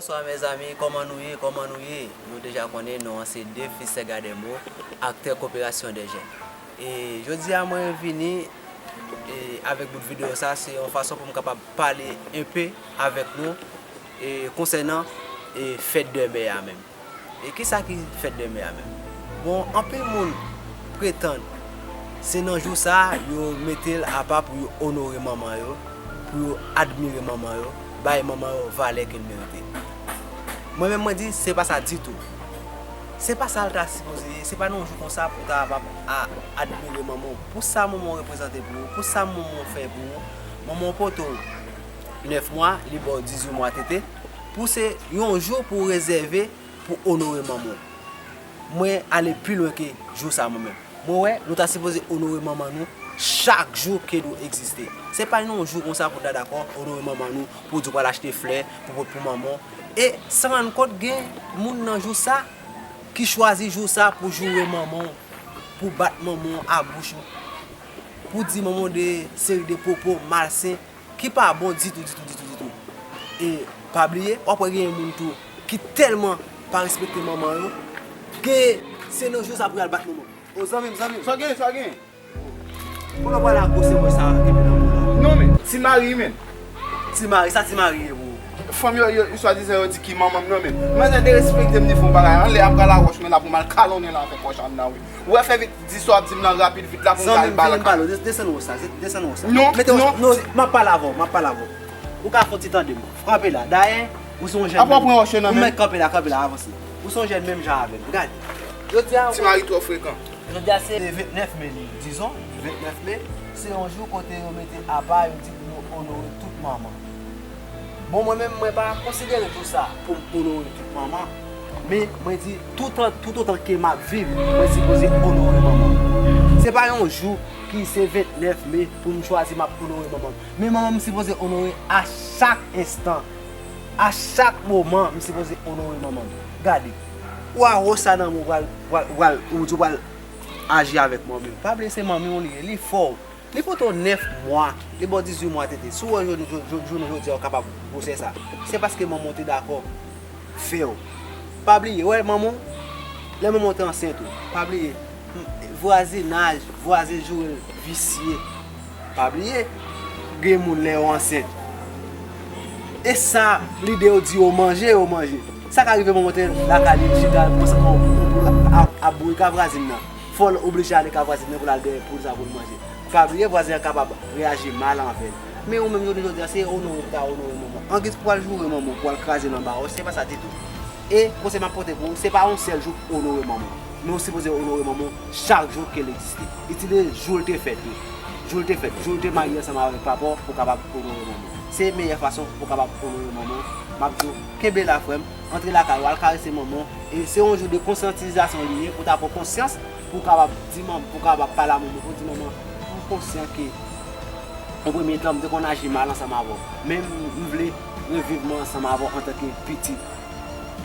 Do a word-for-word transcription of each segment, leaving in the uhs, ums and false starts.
Bonswa mezanmi, kòman nou ye? Kòman nou ye? Nou deja konnen non an se Défi Sèga Dèmo, aktè Koperasyon dè Jèn. E jodi a mwen vini e, avèk bout videyo sa, se yon fason pou m kapab pale enpe avèk nou e, konsènan e, fèt dè mè a menm. E kisa ki fèt dè mè a menm? Bon, anpil moun pretann se nan jou sa a yo mete l apa pou yo onore manman yo, pou yo admire manman yo, bay manman yo valè ke l merite. Mwen menm mwen di se pa sa ditou. Se pa sa l ta sipoze ye, se pa nan yon jou konsa pou w ta ap ap a- admire manman w. Pou sa manman w reprezante pou ou, pou sa manman w fè pou ou, manman w pote w nèf mwa, li ba w dizuit mwa tete, pou se yon jou pou w rezève pou onore manman w. Mwen ale pi lwen ke jou sa mwen menm. Mwen wè nou ta sipoze onore manman nou chak jou ke nou egziste. Se pa yon jou konsa pou w ta dakò onore manman nou, pou w di w pral achte flè, pou w pot pou manman w. E san rann kont gen moun nan jou sa ki chwazi jou sa pou joure manman w, pou bat manman w a bouch ou, pou di manman w de seri de pwopo malsen ki pa bon ditou, ditou, ditou, ditou. E pa bliye, w ap wè gen moun tou ki tèlman pa respekte manman yo, ke se nan jou sa pou y al bat manman. O zanmi m, zanmi m. Sa gen, sa gen. Pou nou pale ak gwo sèmwen sa ki vin nan moun nan. Non men, ti mari men. Ti mari, sa ti mari ye pou ou? Fanm yo, yo, swadizan yo di ki manman m nan men. Manzè derespekte m, li fè yon bagay. Anlè ap pral a wòch mwen la pou m al kalonnen l avèk wòch anndan wi. Ou wè fè vit, di sa w ap di m nan rapid vit la pou m ka al bal. Zanmi m, vin m pale w, desann wòch sa, desann wòch sa. Non, non, m ap pale avè w, m ap pale avè w. Ou ka fè yon ti tande m. Kanpe la. Dayè, ou se yon jèn. Apa w pran wòch yo nan men m? Ou mèt kanpe la, kanpe la, avanse. Ou se yon jèn menm jan avè m. Gade. Jodi a. Ti mari twò frekan. Jodi a se ventnèf me li, dizon, ventnèf me, se yon jou kote yo mete apa, yo di pou yo onore tout manman. Bon, mwen menm, mwen pa konsidere jou sa pou m onore tout manman, men mwen di, toutan, toutotan ke m ap viv, mwen sipoze onore manman m. Se pa yon jou ki se ventnèf me pou m chwazi m ap onore manman m. Men manman m sipoze onore a chak enstan, a chak moman, m sipoze onore manman m. Gade, ou a wòch sa nan men w, ou pral, pral, pral, ou di w pral aji avèk manmi w. Pa bliye se manmi w li ye, li fè w. Li pote w nèf mwa, li ba w dizuit mwa tete. Si w wè jounen, jou- jou- jounen jodi a w kapab gwosè sa, se paske manman w te dakò fè w. Pa bliye, wè manman w, lè manman w te ansent ou, pa bliye, m- vwazinaj, vwazen joure l visye. Pa bliye, gen moun lè yo ansent. E sa, lide yo di yo manje, yo manje. Sa ka rive manman w te lakay li, li chita, l pran sa, yon boul ap, ap bourika vwazin nan. Fò l oblije ale ka vwazin nan pou l al dèyè poul sa pou l manje. Pa bliye, vwazen an kapab reyaji mal anvè l. Men ou menm jounen jodi a, se onore pou w ta onore manman w. Angiz pou w al joure manman w, pou w al kraze l anba wòch, se pa sa ditou. E konsèy m ap pote pou ou, se pa yon sèl jou pou onore manman w. Men ou sipoze onore manman w chak jou ke l egziste. Itilize jou l te fèt yo. Jou l te fèt, jou l te marye ansanm avèk papa w pou w kapab onore manman w. Se meyè fason pou w kapab onore manman w. M ap di w, kenbe la frè m, antre lakay ou, al karese manman w. E se yon jou de konsyantizasyon li ye pou w ta pran konsyans, pou w kapab di manman, pou w kapab pale a manman w, pou w di manman, m konsyan ke o premye tan m te konn aji mal ansanm avè w, men m vle reviv mwen ansanm avè w antanke pitit.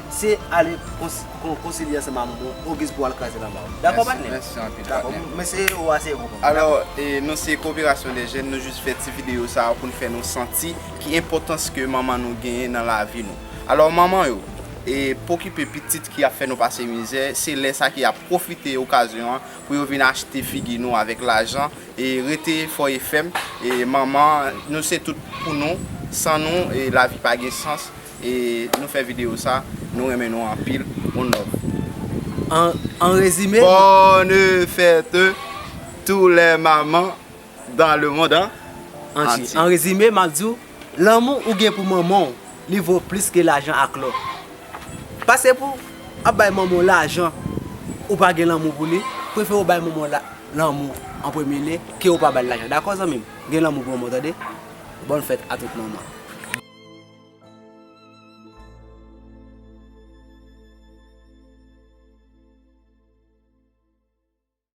Se ale kons- kon- konsilye ansanm a manman w, Ogiz pou al kraze l anba w. Dakò, patnè? Mèsi anpil, patnè. Dakò, men se ou a se ou. Alò, e, nou se Koperasyon dè Jèn, nou jis fè ti videyo sa a pou n fè nou santi ki enpòtans ke manman nou genyen nan lavi nou. Alò, manman yo, e, pokipe pitit ki ap fè nou pase mizè, se lè sa ki ap pwofite okazyon an pou yo vin achte figi nou avèk lajan. E rete fò e fèm. E manman, nou se tout pou nou. San nou, e lavi pa gen sans. E nou fè videyo sa, nou renmen nou anpil. One love. An, an rezime, Bonne fête tous les mamans dans le monde, hein? Antye. Antye. An rezime, m ap di w, lanmou ou gen pou manman w, li vo plis ke lajan ak lò. Pase pou ap bay manman w lajan, ou pa gen lanmou pou li, prefere w bay manman w la- lanmou an premye lye ke ou pa ba l lajan. Dakò, zanmi m? Gen lanmou pou manman w, tande? Bòn fèt a tout manman.